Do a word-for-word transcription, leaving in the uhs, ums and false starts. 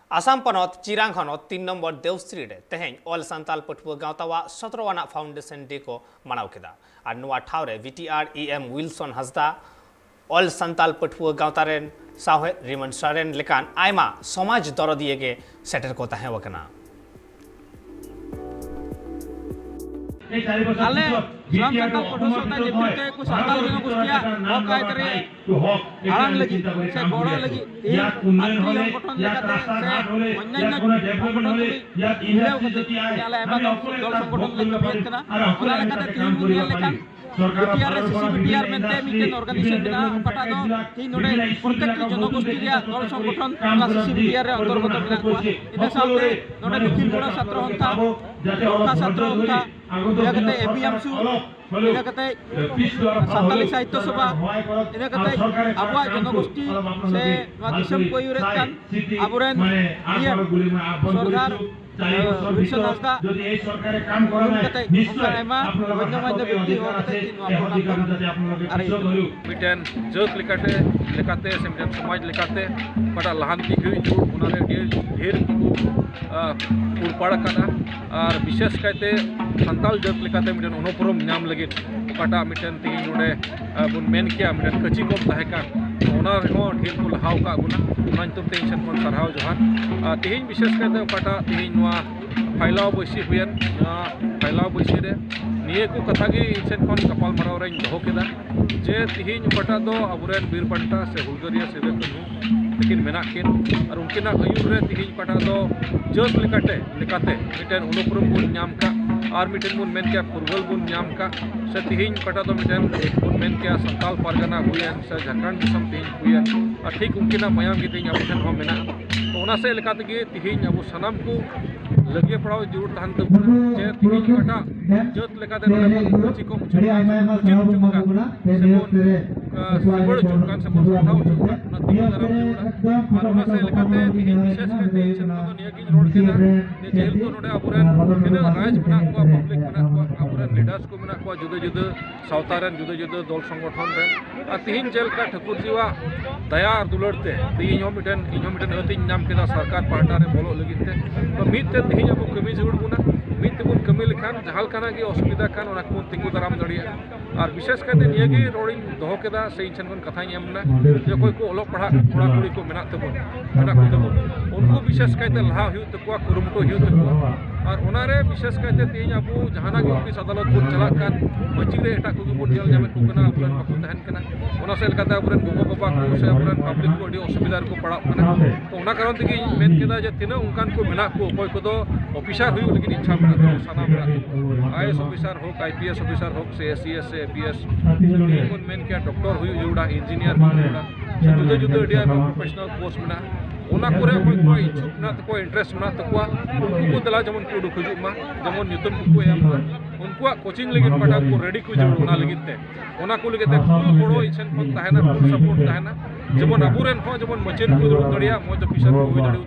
ᱟᱥᱟᱢ ᱯᱚᱱᱚᱛ ᱪᱤᱨᱟᱝ ᱦᱚᱱᱚᱛ ᱛᱤᱱ ᱱᱚᱢᱵᱚᱨ ᱫᱮᱣᱥᱨᱤ ᱨᱮ ᱛᱮᱦᱮᱧ ᱚᱞ ᱥᱟᱱᱛᱟᱞ ᱯᱟᱹᱴᱷᱩᱣᱟᱹ ᱜᱟᱶᱛᱟᱣᱟᱜ ᱥᱚᱛᱨᱚ ᱟᱱᱟᱜ ᱯᱷᱟᱣᱩᱱᱰᱮᱥᱚᱱ ᱰᱮ ᱠᱚ ᱢᱟᱱᱟᱣ ᱠᱮᱫᱟ᱾ ᱟᱨ ᱱᱚᱣᱟ ᱴᱷᱟᱶ ᱨᱮ ᱵᱷᱤ ᱴᱤ ᱟᱨ ᱤ ᱮᱢ ᱩᱭᱤᱞᱥᱚᱱ ᱦᱟᱸᱥᱫᱟ, ᱚᱞ ᱥᱟᱱᱛᱟᱞ ᱯᱟᱹᱴᱷᱩᱣᱟᱹ ᱜᱟᱶᱛᱟ ᱨᱮᱱ ᱥᱟᱶᱦᱮᱫ ᱨᱤᱢᱚᱱ ᱥᱚᱨᱮᱱ ᱞᱮᱠᱟᱱ ᱟᱭᱢᱟ ᱥᱚᱢᱟᱡᱽ ᱫᱚᱨᱚᱫᱤᱭᱟᱹ ᱜᱮ ᱥᱮᱴᱮᱨ ᱠᱚ ᱛᱟᱦᱮᱸ ᱟᱠᱟᱱᱟ᱾ ᱟᱞᱮ ᱥᱟᱱᱟᱢ ᱥᱟᱱᱛᱟᱲ ᱯᱟᱹᱴᱷᱩᱣᱟᱹ ᱥᱟᱶᱛᱟ ᱱᱮᱛᱨᱤᱛᱵ ᱠᱚ ᱥᱟᱱᱛᱟᱲ ᱡᱚᱱᱚᱜᱳᱥᱴᱤᱭᱟᱜ ᱦᱚᱠ ᱟᱹᱭᱫᱟᱹᱨᱤ ᱟᱲᱟᱝ ᱞᱟᱹᱜᱤᱫ ᱥᱮ ᱜᱚᱲᱚ ᱞᱟᱹᱜᱤᱫ ᱛᱮᱦᱤᱧ ᱟᱛᱨᱤ ᱥᱚᱝᱜᱚᱴᱷᱚᱱ ᱞᱮᱠᱟᱛᱮ ᱥᱮ ᱚᱱᱭᱟᱱᱭᱚ ᱥᱚᱝᱜᱚᱴᱷᱚᱱ ᱛᱩᱞᱩᱡ ᱢᱤᱞᱟᱹᱣ ᱠᱟᱛᱮ ᱛᱮᱦᱤᱧ ᱟᱞᱮ ᱟᱭᱢᱟ ᱜᱟᱱ ᱫᱚᱞ ᱥᱚᱝᱜᱚᱴᱷᱚᱱ ᱞᱮ ᱠᱟᱹᱢᱤᱭᱮᱫ ᱠᱟᱱᱟ᱾ ᱚᱱᱟ ᱞᱮᱠᱟᱛᱮ ᱛᱮᱦᱤᱧ ᱵᱚᱱ ᱧᱮᱞ ᱞᱮᱠᱷᱟᱱ ᱵᱤ ᱴᱤ ᱟᱨ ᱨᱮ ᱥᱤ ᱥᱤ ᱵᱤ ᱴᱤ ᱟᱨ ᱢᱮᱱᱛᱮ ᱢᱤᱫᱴᱮᱱ ᱚᱨᱜᱟᱱᱟᱭᱡᱮᱥᱚᱱ ᱢᱮᱱᱟᱜᱼᱟ, ᱚᱠᱟᱴᱟᱜ ᱫᱚ ᱛᱮᱦᱤᱧ ᱱᱚᱰᱮ ᱯᱨᱚᱛᱮᱠᱴᱤ ᱡᱚᱱᱚᱜᱳᱥᱴᱤ ᱨᱮᱭᱟᱜ ᱫᱚᱞ ᱥᱚᱝᱜᱚᱴᱷᱚᱱ ᱚᱱᱟ ᱥᱤ ᱥᱤ ᱵᱤ ᱴᱤ ᱟᱨ ᱨᱮ ᱚᱱᱛᱚᱨᱜᱚᱛᱚ ᱢᱮᱱᱟᱜ ᱠᱚᱣᱟ᱾ ᱤᱱᱟᱹ ᱥᱟᱶᱛᱮ ᱱᱚᱰᱮ ᱫᱚᱠᱷᱤᱱ ᱜᱚᱲᱟ ᱥᱟᱛᱨᱚ ᱦᱚᱱᱛᱟ, ᱜᱚᱨᱠᱷᱟ ᱥᱟᱛᱨᱚ ᱦᱚᱱᱛᱟ, ᱤᱱᱟᱹ ᱠᱟᱛᱮ ᱮ ᱯᱤ ᱮᱢ ᱥᱩ, ᱤᱱᱟᱹ ᱠᱟᱛᱮ ᱥᱟᱱᱛᱟᱞᱤ ᱥᱟᱦᱤᱛᱛᱚ ᱥᱚᱵᱷᱟ, ᱤᱱᱟᱹ ᱠᱟᱛᱮ ᱟᱵᱚᱣᱟᱜ ᱡᱚᱱᱚᱜᱳᱥᱴᱤ ᱥᱮ ᱱᱚᱣᱟ ᱫᱤᱥᱚᱢ ᱠᱚ ᱟᱹᱭᱩᱨᱮᱫ ᱠᱟᱱ ᱟᱵᱚᱨᱮᱱ ᱤᱭᱟᱹ ᱥᱚᱨᱫᱟᱨ ᱵᱤᱨᱥᱟ ᱦᱟᱸᱥᱫᱟ ᱧᱩᱛᱩᱢ ᱠᱟᱛᱮ ᱚᱱᱠᱟ ᱟᱭᱢᱟ ᱜᱚᱱᱭᱚ ᱢᱟᱱᱭᱚ ᱵᱮᱠᱛᱤ ᱦᱚᱦᱚ ᱠᱟᱛᱮ ᱛᱮᱦᱮᱧ ᱱᱚᱣᱟ ᱯᱨᱳᱜᱨᱟᱢ ᱫᱚ ᱟᱨᱮᱡ ᱟᱠᱟᱱᱟ᱾ ᱢᱤᱫᱴᱮᱱ ᱡᱟᱹᱛ ᱞᱮᱠᱟᱛᱮ, ᱞᱮᱠᱟᱛᱮ ᱥᱮ ᱢᱤᱫᱴᱮᱱ ᱥᱚᱢᱟᱡᱽ ᱞᱮᱠᱟᱛᱮ ᱚᱠᱟᱴᱟᱜ ᱞᱟᱦᱟᱱᱛᱤ ᱦᱩᱭᱩᱜ ᱡᱟᱹᱨᱩᱲ, ᱚᱱᱟᱨᱮ ᱟᱹᱰᱤ ᱰᱷᱮᱨ ᱠᱚ, ᱟ, ᱦᱩᱲᱯᱟᱲ ᱟᱠᱟᱫᱟ᱾ ᱟᱨ ᱵᱤᱥᱮᱥ ᱠᱟᱭᱛᱮ ᱥᱟᱱᱛᱟᱲ ᱡᱟᱹᱛ ᱞᱮᱠᱟᱛᱮ ᱢᱤᱫᱴᱮᱱ ᱩᱯᱨᱩᱢ ᱧᱟᱢ ᱞᱟᱹᱜᱤᱫ ᱚᱠᱟᱴᱟᱜ ᱢᱤᱫᱴᱮᱱ ᱛᱮᱦᱮᱧ ᱱᱚᱰᱮ, ᱟ, ᱵᱚᱱ ᱢᱮᱱ ᱠᱮᱭᱟ ᱢᱤᱫᱴᱮᱱ ᱠᱟᱹᱪᱤ ᱠᱚᱢ ᱛᱟᱦᱮᱸ ᱠᱟᱱ, ᱚᱱᱟ ᱨᱮᱦᱚᱸ ᱰᱷᱮᱨ ᱠᱚ ᱞᱟᱦᱟ ᱟᱠᱟᱫ ᱵᱚᱱᱟ᱾ ᱚᱱᱟ ᱧᱩᱛᱩᱢ ᱛᱮ ᱤᱧ ᱥᱮᱱ ᱠᱷᱚᱱ ᱥᱟᱨᱦᱟᱣ ᱡᱚᱦᱟᱨ᱾ ᱟᱨ ᱛᱮᱦᱮᱧ ᱵᱤᱥᱮᱥ ᱠᱟᱭᱛᱮ ᱚᱠᱟᱴᱟᱜ ᱛᱮᱦᱮᱧ ᱱᱚᱣᱟ ᱯᱷᱟᱭᱞᱟᱣ ᱵᱟᱹᱭᱥᱤ ᱦᱩᱭᱮᱱ, ᱱᱚᱣᱟ ᱯᱷᱟᱭᱞᱟᱣ ᱵᱟᱹᱭᱥᱤ ᱨᱮ ᱱᱤᱭᱟᱹ ᱠᱚ ᱠᱟᱛᱷᱟ ᱜᱮ ᱤᱧ ᱥᱮᱱ ᱠᱷᱚᱱ ᱜᱟᱯᱟᱞ ᱢᱟᱨᱟᱣ ᱨᱮᱧ ᱫᱚᱦᱚ ᱠᱮᱫᱟ ᱡᱮ ᱛᱮᱦᱮᱧ ᱚᱠᱟᱴᱟᱜ ᱫᱚ ᱟᱵᱚᱨᱮᱱ ᱵᱤᱨ ᱵᱟᱱᱴᱟ ᱥᱮ ᱦᱩᱞᱜᱟᱹᱨᱤᱭᱟᱹ ᱥᱤᱫᱩ ᱠᱟᱹᱱᱦᱩ ᱛᱟᱹᱠᱤᱱ ᱢᱮᱱᱟᱜ ᱠᱤᱱ, ᱟᱨ ᱩᱱᱠᱤᱱᱟᱜ ᱟᱹᱭᱩᱨ ᱨᱮ ᱛᱮᱦᱮᱧ ᱚᱠᱟᱴᱟᱜ ᱫᱚ ᱡᱟᱹᱛ ᱞᱮᱠᱟᱛᱮ, ᱞᱮᱠᱟᱛᱮ ᱢᱤᱫᱴᱮᱱ ᱩᱱᱩᱯᱨᱩᱢ ᱵᱚᱱ ᱧᱟᱢ ᱠᱟᱜ, ᱟᱨ ᱢᱤᱫᱴᱮᱱ ᱵᱚᱱ ᱢᱮᱱ ᱠᱮᱭᱟ ᱯᱷᱩᱨᱜᱟᱹᱞ ᱵᱚᱱ ᱧᱟᱢ ᱠᱟᱜ, ᱥᱮ ᱛᱮᱦᱮᱧ ᱚᱠᱟᱴᱟᱜ ᱫᱚ ᱢᱤᱫᱴᱮᱱ ᱵᱚᱱ ᱢᱮᱱ ᱠᱮᱭᱟ ᱥᱟᱱᱛᱟᱞ ᱯᱟᱨᱜᱟᱱᱟ ᱦᱩᱭᱮᱱ ᱥᱮ ᱡᱷᱟᱲᱠᱷᱚᱸᱰ ᱫᱤᱥᱚᱢ ᱛᱮᱦᱮᱧ ᱦᱩᱭᱮᱱ, ᱟᱨ ᱴᱷᱤᱠ ᱩᱱᱠᱤᱱᱟᱜ ᱢᱟᱭᱟᱢ ᱜᱮ ᱛᱮᱦᱮᱧ ᱟᱵᱚ ᱴᱷᱮᱱ ᱦᱚᱸ ᱢᱮᱱᱟᱜᱼᱟ᱾ ᱛᱚ ᱚᱱᱟ ᱥᱮᱫ ᱞᱮᱠᱟ ᱛᱮᱜᱮ ᱛᱮᱦᱮᱧ ᱟᱵᱚ ᱥᱟᱱᱟᱢ ᱠᱚ ᱞᱟᱹᱜᱤᱭᱟᱹ ᱯᱟᱲᱟᱣ ᱡᱟᱹᱨᱩᱲ ᱛᱟᱦᱮᱱ ᱛᱟᱵᱚᱱᱟ᱾ ᱡᱮ ᱛᱮᱦᱮᱧ ᱚᱠᱟᱴᱟᱜ ᱡᱟᱹᱛ ᱞᱮᱠᱟᱛᱮ ᱱᱚᱰᱮ ᱵᱚᱱ ᱠᱩᱪᱤ ᱠᱚᱢ ᱦᱚᱪᱚᱜ ᱠᱟᱱ ᱥᱮ ᱵᱚᱱ ᱠᱩᱪᱤ ᱦᱚᱪᱚᱜ ᱠᱟᱱ ᱥᱮ ᱵᱚᱱ, ᱟ, ᱥᱤᱵᱟᱹᱲ ᱦᱚᱪᱚᱜ ᱠᱟᱱ ᱥᱮ ᱵᱚᱱ ᱥᱟᱢᱴᱟᱣ ᱦᱚᱪᱚᱜ ᱠᱟᱱ, ᱚᱱᱟ ᱛᱤᱸᱜᱩ ᱫᱟᱨᱟᱢ ᱡᱟᱹᱨᱩᱲᱟ᱾ ᱟᱨ ᱚᱱᱟ ᱥᱮᱫ ᱞᱮᱠᱟᱛᱮ ᱛᱮᱦᱮᱧ ᱵᱤᱥᱮᱥ ᱠᱟᱭᱛᱮ ᱤᱧ ᱥᱮᱫ ᱠᱷᱚᱱ ᱫᱚ ᱱᱤᱭᱟᱹᱜᱤᱧ ᱨᱚᱲ ᱠᱮᱫᱟ ᱡᱮ ᱡᱮᱦᱮᱛᱩ ᱱᱚᱰᱮ ᱟᱵᱚᱨᱮᱱ ᱛᱤᱱᱟᱹᱜ ᱨᱟᱡᱽ ᱢᱮᱱᱟᱜ ᱠᱚᱣᱟ, ᱯᱟᱵᱽᱞᱤᱠ ᱢᱮᱱᱟᱜ ᱠᱚᱣᱟ, ᱟᱵᱚᱨᱮᱱ ᱞᱤᱰᱟᱨᱥ ᱠᱚ ᱢᱮᱱᱟᱜ ᱠᱚᱣᱟ, ᱡᱩᱫᱟᱹ ᱡᱩᱫᱟᱹ ᱥᱟᱶᱛᱟ ᱨᱮᱱ, ᱡᱩᱫᱟᱹ ᱡᱩᱫᱟᱹ ᱫᱚᱞ ᱥᱚᱝᱜᱚᱴᱷᱚᱱ ᱨᱮᱱ, ᱟᱨ ᱛᱤᱦᱤᱧ ᱪᱮᱫ ᱞᱮᱠᱟ ᱴᱷᱟᱹᱠᱩᱨᱡᱤᱣᱟᱜ ᱫᱟᱭᱟ ᱟᱨ ᱫᱩᱞᱟᱹᱲ ᱛᱮ ᱛᱤᱦᱤᱧ ᱦᱚᱸ ᱢᱤᱫᱴᱮᱱ, ᱤᱧ ᱦᱚᱸ ᱢᱤᱫᱴᱮᱱ ᱟᱹᱛᱤᱧ ᱧᱟᱢ ᱠᱮᱫᱟ ᱥᱚᱨᱠᱟᱨ ᱯᱟᱦᱴᱟ ᱨᱮ ᱵᱚᱞᱚᱜ ᱞᱟᱹᱜᱤᱫ ᱛᱮ᱾ ᱛᱚ ᱢᱤᱫ ᱛᱮ ᱛᱤᱦᱤᱧ ᱟᱵᱚ ᱠᱟᱹᱢᱤ ᱡᱟᱹᱨᱩᱲ ᱵᱚᱱᱟ, ᱢᱤᱫ ᱛᱮᱵᱚᱱ ᱠᱟᱹᱢᱤ ᱞᱮᱠᱷᱟᱱ ᱡᱟᱦᱟᱸ ᱞᱮᱠᱟᱱᱟᱜ ᱜᱮ ᱚᱥᱩᱵᱤᱫᱷᱟ ᱠᱟᱱ, ᱚᱱᱟ ᱠᱚᱵᱚᱱ ᱛᱤᱸᱜᱩ ᱫᱟᱨᱟᱢ ᱫᱟᱲᱮᱭᱟᱜᱼᱟ᱾ ᱟᱨ ᱵᱤᱥᱮᱥ ᱠᱟᱭᱛᱮ ᱱᱤᱭᱟᱹ ᱜᱮ ᱨᱚᱲᱤᱧ ᱫᱚᱦᱚ ᱠᱮᱫᱟ ᱥᱮ ᱤᱧ ᱴᱷᱮᱱ ᱠᱷᱚᱱ ᱠᱟᱛᱷᱟᱧ ᱮᱢ ᱮᱫᱟ ᱡᱮ ᱚᱠᱚᱭ ᱠᱚ ᱚᱞᱚᱜ ᱯᱟᱲᱦᱟᱜ ᱠᱚᱲᱟ ᱠᱩᱲᱤ ᱠᱚ ᱢᱮᱱᱟᱜ ᱛᱟᱵᱚᱱ, ᱢᱮᱱᱟᱜ ᱠᱚ ᱛᱟᱵᱚᱱ, ᱩᱱᱠᱩ ᱵᱤᱥᱮᱥ ᱠᱟᱭᱛᱮ ᱞᱟᱦᱟ ᱦᱩᱭᱩᱜ ᱛᱟᱠᱚᱣᱟ, ᱠᱩᱨᱩᱢᱩᱴᱩ ᱦᱩᱭᱩᱜ ᱛᱟᱠᱚᱣᱟ᱾ ᱟᱨ ᱚᱱᱟᱨᱮ ᱵᱤᱥᱮᱥ ᱠᱟᱭᱛᱮ ᱛᱮᱦᱮᱧ ᱟᱵᱚ ᱡᱟᱦᱟᱱᱟᱜ ᱜᱮ ᱚᱯᱷᱤᱥ ᱟᱫᱟᱞᱚᱛ ᱵᱚᱱ ᱪᱟᱞᱟᱜ ᱠᱟᱱ, ᱢᱟᱹᱪᱤ ᱨᱮ ᱮᱴᱟᱜ ᱠᱚᱜᱮ ᱵᱚᱱ ᱧᱮᱞ ᱧᱟᱢᱮᱫ ᱠᱚ ᱠᱟᱱᱟ, ᱟᱵᱚᱨᱮᱱ ᱵᱟᱠᱚ ᱛᱟᱦᱮᱱ ᱠᱟᱱᱟ᱾ ᱚᱱᱟ ᱥᱮᱫ ᱞᱮᱠᱟᱛᱮ ᱟᱵᱚᱨᱮᱱ ᱜᱚᱜᱚ ᱵᱟᱵᱟ ᱠᱚ ᱥᱮ ᱟᱵᱚᱨᱮᱱ ᱯᱟᱵᱽᱞᱤᱠ ᱠᱚ ᱟᱹᱰᱤ ᱚᱥᱩᱵᱤᱫᱷᱟ ᱨᱮᱠᱚ ᱯᱟᱲᱟᱜ ᱠᱟᱱᱟ᱾ ᱛᱚ ᱚᱱᱟ ᱠᱟᱨᱚᱱ ᱛᱮᱜᱮ ᱤᱧ ᱢᱮᱱ ᱠᱮᱫᱟ ᱡᱮ ᱛᱤᱱᱟᱹᱜ ᱚᱱᱠᱟᱱ ᱠᱚ ᱢᱮᱱᱟᱜ ᱠᱚ, ᱚᱠᱚᱭ ᱠᱚᱫᱚ ᱚᱯᱷᱤᱥᱟᱨ ᱦᱩᱭᱩᱜ ᱞᱟᱹᱜᱤᱫ ᱤᱪᱪᱷᱟ ᱢᱮᱱᱟᱜ ᱛᱟᱠᱚ, ᱥᱟᱱᱟ ᱢᱮᱱᱟᱜ ᱛᱟᱠᱚ, ᱟᱭ ᱮᱥ ᱚᱯᱷᱤᱥᱟᱨ ᱦᱳᱠ, ᱟᱭ ᱯᱤ ᱮᱥ ᱚᱯᱷᱤᱥᱟᱨ ᱦᱳᱠ, ᱥᱮ ᱮ ᱥᱤ ᱮᱥ ᱥᱮ ᱮ ᱯᱤ ᱮᱥ, ᱥᱮ ᱛᱮᱦᱮᱧ ᱵᱚᱱ ᱢᱮᱱ ᱠᱮᱭᱟ ᱰᱚᱠᱴᱚᱨ ᱦᱩᱭᱩᱜ ᱡᱟᱹᱨᱩᱲᱟ, ᱤᱧᱡᱤᱱᱤᱭᱟᱨ ᱦᱩᱭᱩᱜ ᱡᱟᱹᱨᱩᱲᱟ, ᱥᱮ ᱡᱩᱫᱟᱹ ᱡᱩᱫᱟᱹ ᱟᱹᱰᱤ ᱟᱭᱢᱟ ᱯᱨᱚᱯᱷᱮᱥᱚᱱᱟᱞ ᱠᱳᱨᱥ ᱢᱮᱱᱟᱜᱼᱟ᱾ ᱚᱱᱟ ᱠᱚᱨᱮ ᱚᱠᱚᱭ ᱠᱚᱣᱟᱜ ᱤᱪᱪᱷᱩᱠ ᱢᱮᱱᱟᱜ ᱛᱟᱠᱚᱣᱟ, ᱤᱱᱴᱟᱨᱮᱥᱴ ᱢᱮᱱᱟᱜ ᱛᱟᱠᱚᱣᱟ, ᱩᱱᱠᱩ ᱠᱚ ᱫᱮᱞᱟ ᱡᱮᱢᱚᱱ ᱠᱚ ᱩᱰᱩᱠ ᱦᱤᱡᱩᱜ ᱢᱟ, ᱡᱮᱢᱚᱱ ᱧᱩᱛᱩᱢ ᱠᱚᱠᱚ ᱮᱢ ᱢᱟ, ᱩᱱᱠᱩᱣᱟᱜ ᱠᱳᱪᱤᱝ ᱞᱟᱹᱜᱤᱫ ᱯᱟᱦᱴᱟ ᱠᱚ ᱨᱮᱰᱤ ᱠᱚ ᱡᱟᱹᱨᱩᱲ, ᱚᱱᱟ ᱞᱟᱹᱜᱤᱫ ᱛᱮ, ᱚᱱᱟ ᱠᱚ ᱞᱟᱹᱜᱤᱫ ᱛᱮ ᱯᱷᱩᱞ ᱜᱚᱲᱚ ᱤᱧ ᱥᱮᱱ ᱠᱷᱚᱱ ᱛᱟᱦᱮᱱᱟ, ᱯᱷᱩᱞ ᱥᱟᱯᱳᱨᱴ ᱛᱟᱦᱮᱱᱟ, ᱡᱮᱢᱚᱱ ᱟᱵᱚᱨᱮᱱ ᱦᱚᱸ ᱡᱮᱢᱚᱱ ᱢᱟᱪᱮᱫ ᱠᱚ ᱫᱩᱲᱩᱵ ᱫᱟᱲᱮᱭᱟᱜ, ᱢᱚᱡᱽ ᱚᱯᱷᱤᱥᱟᱨ ᱠᱚ ᱦᱩᱭ ᱫᱟᱲᱮᱭᱟᱜ᱾